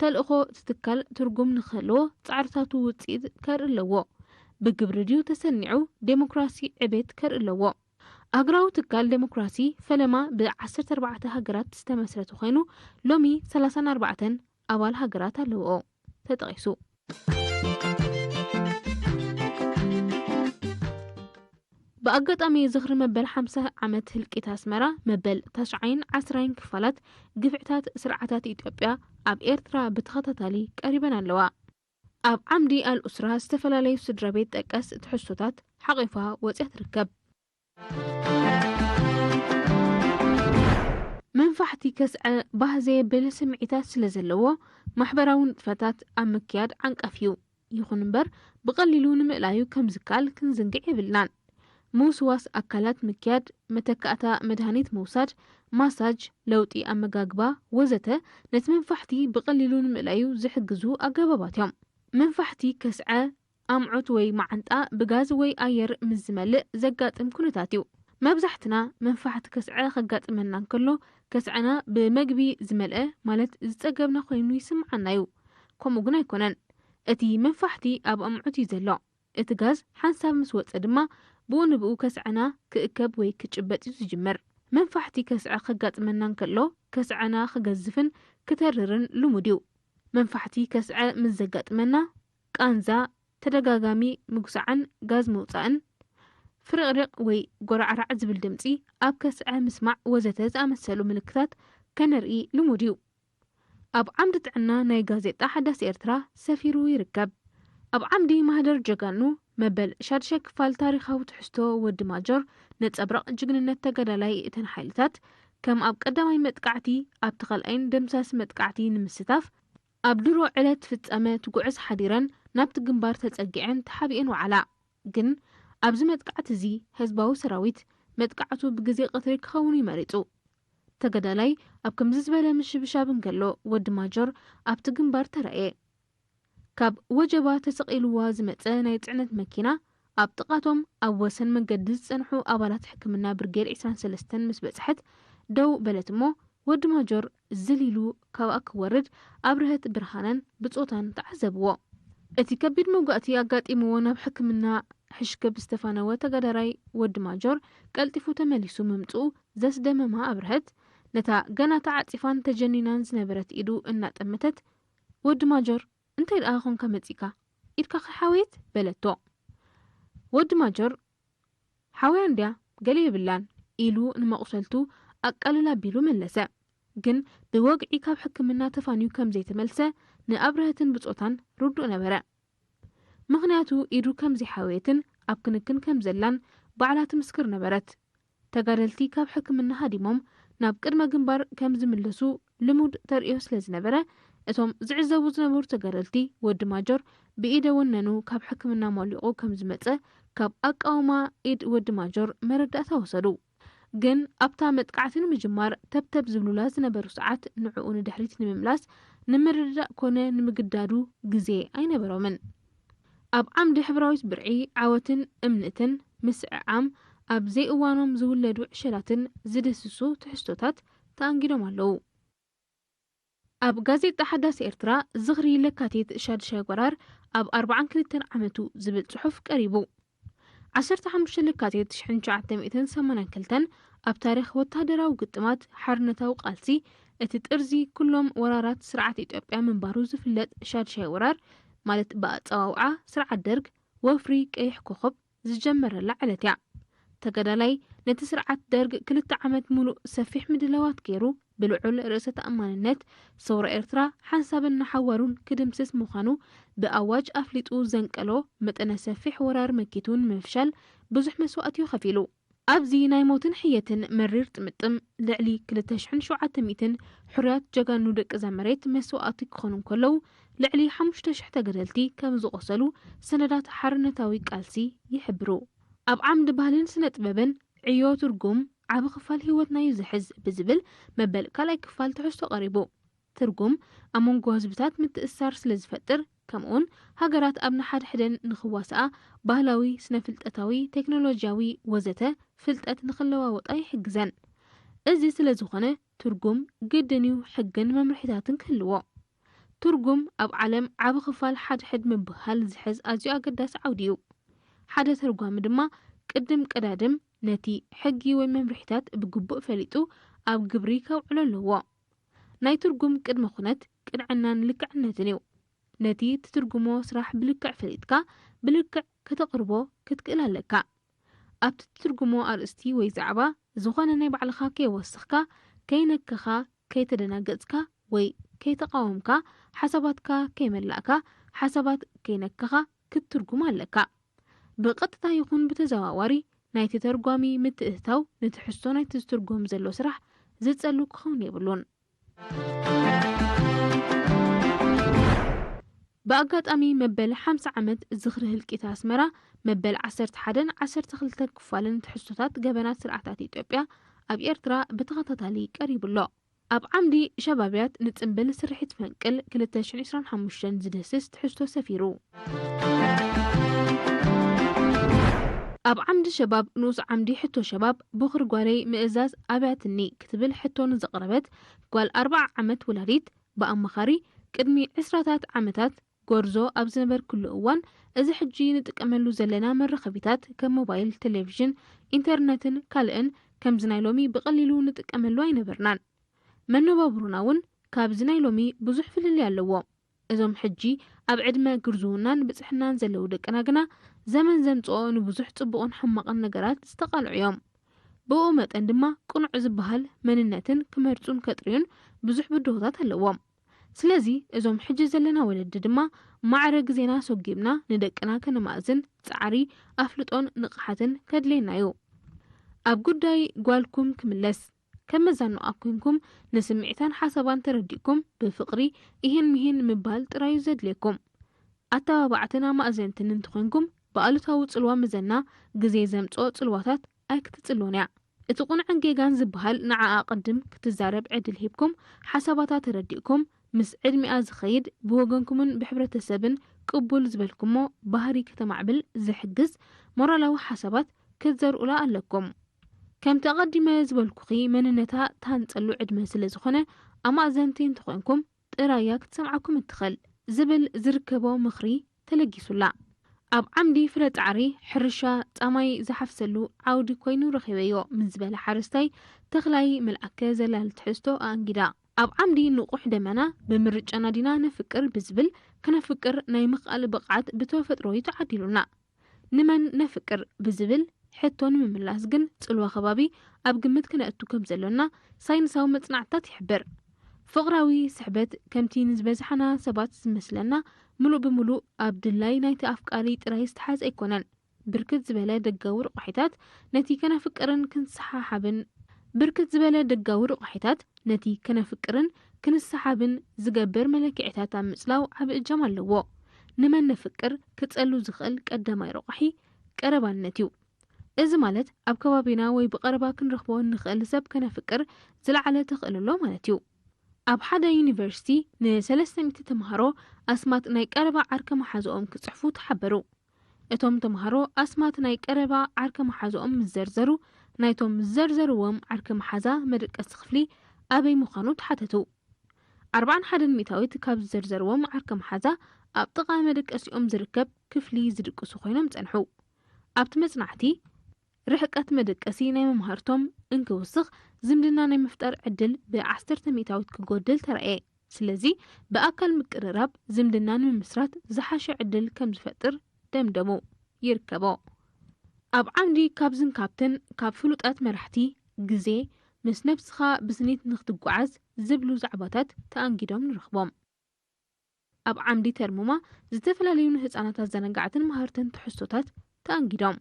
ተልእኾ እቲ ትካል ትርጉም ንክህልዎ ጻዕርታቱ ውጽኢት ከርኢ ኣለዎ። ብግብሪ ድዩ ተሰኒዑ፣ ዴሞክራሲ ዕቤት ከርኢ ኣለዎ። ሃገራዊ ትካል ዴሞክራሲ ፈለማ ብ ዓሰርተ ኣርባዕተ ሃገራት ዝተመስረተ ኮይኑ፣ ሎሚ ሰላሳን ኣርባዕተን ኣባል ሃገራት ኣለዎ ተጠቒሱ። ብኣጋጣሚ ዝኽሪ መበል ሓምሳ ዓመት ህልቂት ኣስመራ፣ መበል ታሽዓይን ዓስራይን ክፋላት ግፍዕታት ስርዓታት ኢትዮጵያ ኣብ ኤርትራ ብተኸታታሊ ቀሪበን ኣለዋ። ኣብ ዓምዲ ኣልኡስራ ዝተፈላለዩ ስድራ ቤት ጠቀስ ትሕዝቶታት ሓቒፋ ወፂኣ ትርከብ። መንፋሕቲ ከስዐ ባህ ዘየብል ስምዒታት ስለ ዘለዎ፣ ማሕበራዊ ንጥፈታት ኣብ ምክያድ ዓንቃፊ እዩ። ይኹን እምበር፣ ብቐሊሉ ንምእላዩ ከም ዝከኣል ክንዝንግዕ የብልናን። ምውስዋስ ኣካላት ምክያድ፣ መተካእታ መድሃኒት ምውሳድ፣ ማሳጅ፣ ለውጢ ኣመጋግባ ወዘተ ነቲ መንፋሕቲ ብቐሊሉ ንምእላዩ ዝሕግዙ ኣገባባት እዮም። መንፋሕቲ ከስዐ ኣምዑት ወይ መዓንጣ ብጋዝ ወይ ኣየር ምስ ዝመልእ ዘጋጥም ኩነታት እዩ። መብዛሕትና መንፋሕቲ ከስዐ ከጋጥመና እንከሎ፣ ከስዐና ብመግቢ ዝመልአ፣ ማለት ዝጸገብና ኮይኑ ይስምዓና እዩ። ከምኡ ግን ኣይኮነን። እቲ መንፋሕቲ ኣብ ኣምዑት እዩ ዘሎ። እቲ ጋዝ ሓንሳብ ምስ ወጸ ድማ፣ ብኡ ንብኡ ከስዐና ክእከብ ወይ ክጭበጥ እዩ ዝጅምር። መንፋሕቲ ከስዐ ከጋጥመና እንከሎ፣ ከስዐና ክገዝፍን ክተርርን ልሙድ እዩ። መንፋሕቲ ከስዐ ምስ ዘጋጥመና፣ ቃንዛ፣ ተደጋጋሚ ምጉሳዕን ጋዝ ምውጻእን፣ ፍርቕሪቕ ወይ ጎራዕራዕ ዝብል ድምጺ፣ ኣብ ከስዐ ምስማዕ ወዘተ ዝኣመሰሉ ምልክታት ከነርኢ ልሙድ እዩ። ኣብ ዓምዲ ጥዕና ናይ ጋዜጣ ሓዳስ ኤርትራ ሰፊሩ ይርከብ። ኣብ ዓምዲ ማህደር ጀጋኑ፣ መበል ሻድሻይ ክፋል ታሪኻዊ ትሕዝቶ ወዲ ማጆር፣ ነጸብራቕ ጅግንነት ተጋዳላይ እተን ሓይልታት፣ ከም ኣብ ቀዳማይ መጥቃዕቲ፣ ኣብቲ ካልኣይን ደምሳሲ መጥቃዕቲ ንምስታፍ፣ ኣብ ድሮ ዕለት ፍጻመ ትጉዕዝ ሓዲረን ናብቲ ግንባር ተጸጊዐን ተሓቢኤን ወዓላ። ግን ኣብዚ መጥቃዕቲ እዚ ህዝባዊ ሰራዊት መጥቃዕቱ ብግዜ ቀትሪ ክኸውን እዩ መሪጹ። ተጋዳላይ ኣብ ከምዚ ዝበለ ምሽብሻብ እንከሎ፣ ወዲ ማጆር ኣብቲ ግንባር ተራእየ። ካብ ወጀባ ተሰቒልዋ ዝመጸ ናይ ጽዕነት መኪና ኣብ ጥቓቶም ኣብ ወሰን መገዲ ዝጸንሑ ኣባላት ሕክምና ብርጌድ ዕስራን ሰለስተን ምስ በጽሐት ደው በለት እሞ፣ ወዲ ማጆር ዝል ኢሉ ካብኣ ክወርድ ኣብርሀት ብርሃነን ብጾታን ተዓዘብዎ። እቲ ከቢድ መውጋእቲ ኣጋጢምዎ ናብ ሕክምና ሕሽክብ ዝተፋነወ ተጋዳላይ ወዲ ማጆር ቀልጢፉ ተመሊሱ ምምጽኡ ዘስደመማ ኣብርሀት፣ ነታ ገና ተዓጺፋን ተጀኒናን ዝነበረት ኢዱ እናጠመተት፣ "ወዲ ማጆር፣ እንታይ ደኣ ኾንካ መጺእካ? ኢድካ ከይሓወየት?" በለቶ። ወዲ ማጆር፣ "ሓውያ እንድያ፣ ገለ የብላን" ኢሉ ንመቑሰልቱ ኣቃልል ኣቢሉ መለሰ። ግን ብወግዒ ካብ ሕክምና ተፋንዩ ከም ዘይተመልሰ ንኣብርሀትን ብጾታን ርዱእ ነበረ። ምኽንያቱ ኢዱ ከም ዘይሓወየትን ኣብ ክንክን ከም ዘላን ባዕላ ትምስክር ነበረት። ተጋደልቲ ካብ ሕክምና ሃዲሞም ናብ ቅድመ ግንባር ከም ዝምለሱ ልሙድ ተርእዮ ስለ ዝነበረ፣ እቶም ዝዕዘቡ ዝነበሩ ተጋደልቲ ወዲ ማጆር ብኢደ ወነኑ ካብ ሕክምና ሞሊቑ ከም ዝመጸ ካብ ኣቃውማ ኢድ ወዲ ማጆር መረዳእታ ወሰዱ። ግን ኣብታ መጥቃዕቲ ንምጅማር ተብተብ ዝብሉላ ዝነበሩ ሰዓት ንዕኡ ንድሕሪት ንምምላስ ንምርድዳእ ኮነ ንምግዳዱ ግዜ ኣይነበሮምን። ኣብ ዓምዲ ሕብራዊት ብርዒ ዓወትን እምንትን ምስዕዓም ኣብ ዘይእዋኖም ዝውለዱ ዕሸላትን ዝድህስሱ ትሕዝቶታት ተኣንጊዶም ኣለዉ። ኣብ ጋዜጣ ሓዳስ ኤርትራ ዝኽሪ ለካቲት ሻድሻይ ወራር ኣብ ኣርባዓን ክልተን ዓመቱ ዝብል ጽሑፍ ቀሪቡ። ዓሰርተ ሓሙሽተ ለካቲት ሽሕን ትሽዓተ ሚእትን ሰማንያን ክልተን ኣብ ታሪኽ ወተሃደራዊ ግጥማት ሓርነታዊ ቃልሲ እቲ ጥርዚ ኩሎም ወራራት ስርዓት ኢትዮጵያ ምንባሩ ዝፍለጥ ሻድሻይ ወራር፣ ማለት ብኣጸዋውዓ ስርዓት ደርግ ወፍሪ ቀይሕ ኮኸብ ዝጀመረላ ዕለት እያ። ተጋዳላይ ነቲ ስርዓት ደርግ ክልተ ዓመት ሙሉእ ሰፊሕ ምድላዋት ገይሩ ብልዑል ርእሰ ተኣማንነት ሰውራ ኤርትራ ሓንሳብን ንሓዋሩን ክድምስስ ምዃኑ ብኣዋጅ ኣፍሊጡ ዘንቀሎ መጠነ ሰፊሕ ወራር መኪቱ ንምፍሻል ብዙሕ መስዋእቲ እዩ ከፊሉ። ኣብዚ ናይ ሞትን ሕየትን መሪር ጥምጥም ልዕሊ ክልተ ሽሕን ሸውዓተ ሚእትን ሕሩያት ጀጋኑ ደቂ እዛ መሬት መስዋእቲ ክኾኑ እንከለዉ፣ ልዕሊ ሓሙሽተ ሽሕ ተጋደልቲ ከም ዝቖሰሉ ሰነዳት ሓርነታዊ ቃልሲ ይሕብሩ። ኣብ ዓምዲ ባህልን ስነ ጥበብን ዕዮ ትርጉም ዓቢ ክፋል ህይወትና እዩ ዝሕዝ ብዝብል መበል ካልኣይ ክፋል ትሕዝቶ ቀሪቡ። ትርጉም ኣብ መንጎ ህዝብታት ምትእስሳር ስለ ዝፈጥር፣ ከምኡውን ሃገራት ኣብ ንሓድሕደን ንኽዋስኣ፣ ባህላዊ፣ ስነ-ፍልጠታዊ፣ ቴክኖሎጂያዊ ወዘተ ፍልጠት ንኽለዋወጣ ይሕግዘን። እዚ ስለ ዝኾነ ትርጉም ግድን እዩ ሕግን መምርሒታትን ክህልዎ። ትርጉም ኣብ ዓለም ዓቢ ክፋል ሓድሕድ ምብህሃል ዝሕዝ ኣዝዩ ኣገዳሲ ዓውዲ እዩ። ሓደ ተርጓሚ ድማ ቅድም ቀዳድም ነቲ ሕጊ ወይ መምርሒታት ብግቡእ ፈሊጡ ኣብ ግብሪ ከውዕሎ ኣለዎ። ናይ ትርጉም ቅድመ ኩነት ቅንዕናን ልክዕነትን እዩ። ነቲ ትትርጉሞ ስራሕ ብልክዕ ፈሊጥካ ብልክዕ ከተቕርቦ ክትክእል ኣለካ። ኣብቲ ትትርጉሞ ኣርእስቲ ወይ ዛዕባ ዝኾነ ናይ ባዕልኻ ከይወሰኽካ፣ ከይነከኻ፣ ከይተደናገጽካ ወይ ከይተቓወምካ፣ ሓሳባትካ ከይመላእካ፣ ሓሳባት ከይነከኻ ክትትርጉም ኣለካ። ብቐጥታ ይኹን ብተዘዋዋሪ ናይ ተተርጓሚ ምትእትታው ንትሕዝቶ ናይቲ ዝትርጎም ዘሎ ስራሕ ዝጸሉ ክኸውን የብሉን። ብኣጋጣሚ መበል ሓምሳ ዓመት ዝኽሪ ህልቂት ኣስመራ፣ መበል ዓሰርተ ሓደን ዓሰርተ ክልተ ክፋልን ትሕዝቶታት ገበናት ስርዓታት ኢትዮጵያ ኣብ ኤርትራ ብተኸታታሊ ቀሪቡ ኣሎ። ኣብ ዓምዲ ሸባብያት ንጽምብል ስርሒት ፈንቅል ክልተ ሽሕን ዕስራን ሓሙሽተን ዝድህስስ ትሕዝቶ ሰፊሩ። ኣብ ዓምዲ ሸባብ ንኡስ ዓምዲ ሕቶ ሸባብ ቦኽሪ ጓለይ ምእዛዝ ኣብያትኒ ክትብል ሕቶ ንዘቕረበት ጓል ኣርብዓ ዓመት ወላዲት ብኣማኻሪ ቅድሚ ዕስራታት ዓመታት ጎርዞ ኣብ ዝነበርኩሉ እዋን፣ እዚ ሕጂ ንጥቀመሉ ዘለና መራኸቢታት ከም ሞባይል፣ ቴሌቪዥን፣ ኢንተርነትን ካልእን ከምዚ ናይ ሎሚ ብቐሊሉ ንጥቀመሉ ኣይነበርናን። መነባብሮና እውን ካብዚ ናይ ሎሚ ብዙሕ ፍልልይ ኣለዎ። እዞም ሕጂ ኣብ ዕድመ ግርዝውናን ብጽሕናን ዘለዉ ደቅና ግና ዘመን ዘምጽኦ ንብዙሕ ጽቡቕን ሕማቕን ነገራት ዝተቓልዑ እዮም። ብኡ መጠን ድማ ቅኑዕ ዝበሃል መንነትን ክመርጹን ከጥርዩን ብዙሕ ብድሆታት ኣለዎም። ስለዚ እዞም ሕጂ ዘለና ወለዲ ድማ ማዕረ ግዜና ሰጒምና ንደቅና ከነማእዝን ጻዕሪ፣ ኣፍልጦን ንቕሓትን ከድልየና እዩ። ኣብ ጉዳይ ጓልኩም ክምለስ፣ ከም መዛኑኣ ኮይንኩም ንስምዒታን ሓሳባን ተረዲእኩም ብፍቕሪ ኢሂን ምሂን ምባል ጥራዩ ዘድልየኩም። ኣተባባዕትን ኣማእዘንትን እንተኾይንኩም ብኣሉታዊ ጽልዋ ምዘና ግዜ ዘምጽኦ ጽልዋታት ኣይክትጽልዎን እያ። እቲ ቁንዕን ጌጋን ዝበሃል ንዓኣ ቅድም ክትዛረብ ዕድል ሂብኩም ሓሳባታ ተረዲእኩም ምስ ዕድሚኣ ዝኸይድ ብወገንኩምን ብሕብረተሰብን ቅቡል ዝበልኩሞ ባህሪ ከተማዕብል ዝሕግዝ ሞራላዊ ሓሳባት ክትዘርኡላ ኣለኩም። ከምቲ ኣቐዲመ ዝበልኩኺ መንነታ ትሃንጸሉ ዕድመ ስለ ዝኾነ ኣማእዘንቲ እንተኾይንኩም ጥራያ ክትሰምዓኩም እትኽእል ዝብል ዝርከቦ ምኽሪ ተለጊሱላ። ኣብ ዓምዲ ፍረ ጻዕሪ ሕርሻ ጻማይ ዝሓፍሰሉ ዓውዲ ኮይኑ ረኺበዮ ምስ ዝበለ ሓረስታይ ተኽላይ መልኣከ ዘላል ትሕዝቶ ኣኣንጊዳ። ኣብ ዓምዲ ንቑሕ ደመና ብምርጫና ዲና ነፍቅር ብዝብል ክነፍቅር ናይ ምኽኣል ብቕዓት ብተፈጥሮ እዩ ተዓዲሉና። ንመን ነፍቅር ብዝብል ሕቶ ንምምላስ ግን ጽልዋ ከባቢ ኣብ ግምት ክነእቱ ከም ዘሎና ሳይንሳዊ መጽናዕትታት ይሕብር። ፍቕራዊ ስሕበት ከምቲ ንዝበዝሓና ሰባት ዝመስለና ምሉእ ብምሉእ ኣብ ድላይ ናይቲ ኣፍቃሪ ጥራይ ዝተሓዘ ኣይኮነን። ብርክት ዝበለ ደጋዊ ረቋሒታት ነቲ ከነፍቅርን ክንሰሓሓብን ብርክት ዝበለ ደጋዊ ረቋሒታት ነቲ ከነፍቅርን ክንሰሓብን ዝገብር መለክዒታት ኣብ ምጽላው ዓቢ እጃም ኣለዎ። ንመን ነፍቅር ክጸሉ ዝኽእል ቀዳማይ ረቋሒ ቀረባነት እዩ። እዚ ማለት ኣብ ከባቢና ወይ ብቐረባ ክንረኽቦ እንኽእል ሰብ ከነፍቅር ዝለዓለ ተኽእሎ ኣሎ ማለት እዩ። ኣብ ሓደ ዩኒቨርሲቲ ንሰለስተ ሚእቲ ተምሃሮ ኣስማት ናይ ቀረባ ዓርከ መሓዝኦም ክጽሕፉ ተሓበሩ። እቶም ተምሃሮ ኣስማት ናይ ቀረባ ዓርከ መሓዝኦም ምስ ዘርዘሩ፣ ናይቶም ዝዘርዘርዎም ዓርከ መሓዛ መደቀሲ ክፍሊ ኣበይ ምዃኑ ተሓተቱ። ኣርብዓን ሓደን ሚእታዊት ካብ ዝዘርዘርዎም ዓርከ መሓዛ ኣብ ጥቓ መደቀሲኦም ዝርከብ ክፍሊ ዝድቅሱ ኮይኖም ጸንሑ። ኣብቲ መጽናዕቲ፣ ርሕቀት መደቀሲ ናይ መምሃርቶም እንክውስኽ፣ ዝምድና ናይ ምፍጣር ዕድል ብዓሰርተ ሚእታዊት ክጎድል ተራእየ። ስለዚ ብኣካል ምቅርራብ ዝምድና ንምምስራት ዝሓሸ ዕድል ከም ዝፈጥር ደምደሙ። ይርከቦ። ኣብ ዓምዲ ካብዝን ካብትን ካብ ፍሉጣት መራሕቲ ግዜ ምስ ነብስኻ ብስኒት ንኽትጓዓዝ ዝብሉ ዛዕባታት ተኣንጊዶም ንረኽቦም። ኣብ ዓምዲ ተርሙማ ዝተፈላለዩ ንህፃናት ኣዘናጋዕትን መሃርትን ትሕዝቶታት ተኣንጊዶም።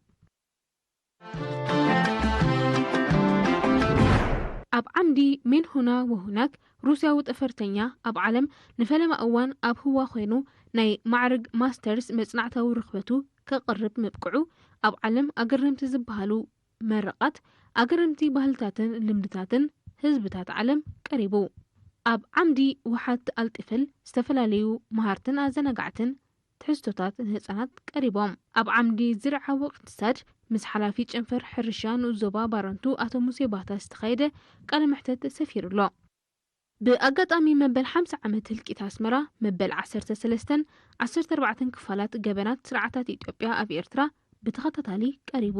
ኣብ ዓምዲ ሜንሆና ወሁናክ ሩስያዊ ጠፈርተኛ ኣብ ዓለም ንፈለማ እዋን ኣብ ህዋ ኮይኑ ናይ ማዕርግ ማስተርስ መጽናዕታዊ ርኽበቱ ከቕርብ ምብቅዑ ኣብ ዓለም ኣገረምቲ ዝበሃሉ መረቓት ኣገረምቲ ባህልታትን ልምድታትን ህዝብታት ዓለም ቀሪቡ። ኣብ ዓምዲ ውሓት ኣልጢፍል ዝተፈላለዩ መሃርትን ኣዘናጋዕትን ትሕዝቶታት ንህፃናት ቀሪቦም። ኣብ ዓምዲ ዝርዓዊ እቅትሳድ ምስ ሓላፊ ጨንፈር ሕርሻ ንኡስ ዞባ ባረንቱ ኣቶ ሙሴ ባህታ ዝተኻየደ ቃለ መሕተት ሰፊሩ ኣሎ። ብኣጋጣሚ መበል ሓምሳ ዓመት ህልቂት ኣስመራ፣ መበል ዓሰርተ ሰለስተን ዓሰርተ ኣርባዕተን ክፋላት ገበናት ስርዓታት ኢትዮጵያ ኣብ ኤርትራ ብተኸታታሊ ቀሪቡ።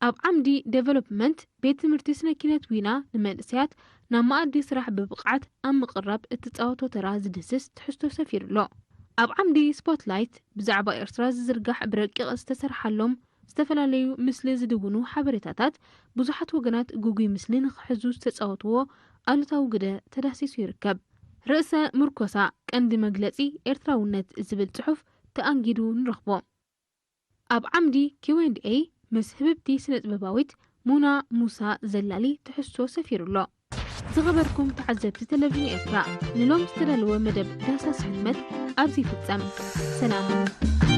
ኣብ ዓምዲ ዴቨሎፕመንት፣ ቤት ትምህርቲ ስነ ኪነት ዊና ንመንእሰያት ናብ መኣዲ ስራሕ ብብቕዓት ኣብ ምቕራብ እትጻወቶ ተራ ዝድህስስ ትሕዝቶ ሰፊሩ ኣሎ። ኣብ ዓምዲ ስፖትላይት፣ ብዛዕባ ኤርትራ ዝዝርጋሕ ብረቂቕ ዝተሰርሓሎም ዝተፈላለዩ ምስሊ ዝድውኑ ሓበሬታታት ብዙሓት ወገናት ግጉይ ምስሊ ንኽሕዙ ዝተጻወትዎ ኣሉታዊ ግደ ተዳሲሱ ይርከብ። ርእሰ ምርኮሳ ቀንዲ መግለጺ ኤርትራውነት ዝብል ጽሑፍ ተኣንጊዱ ንረኽቦ። ኣብ ዓምዲ ኪው ኤንድ ኤይ ምስ ህብብቲ ስነ ጥበባዊት ሙና ሙሳ ዘላሊ ትሕዝቶ ሰፊሩ ኣሎ። ዝኸበርኩም ተዓዘብቲ ቴሌቪዥን ኤርትራ፣ ንሎም ዝተዳለወ መደብ ዳህሳስ ሕትመት ኣብዚ ይፍጸም። ሰላም።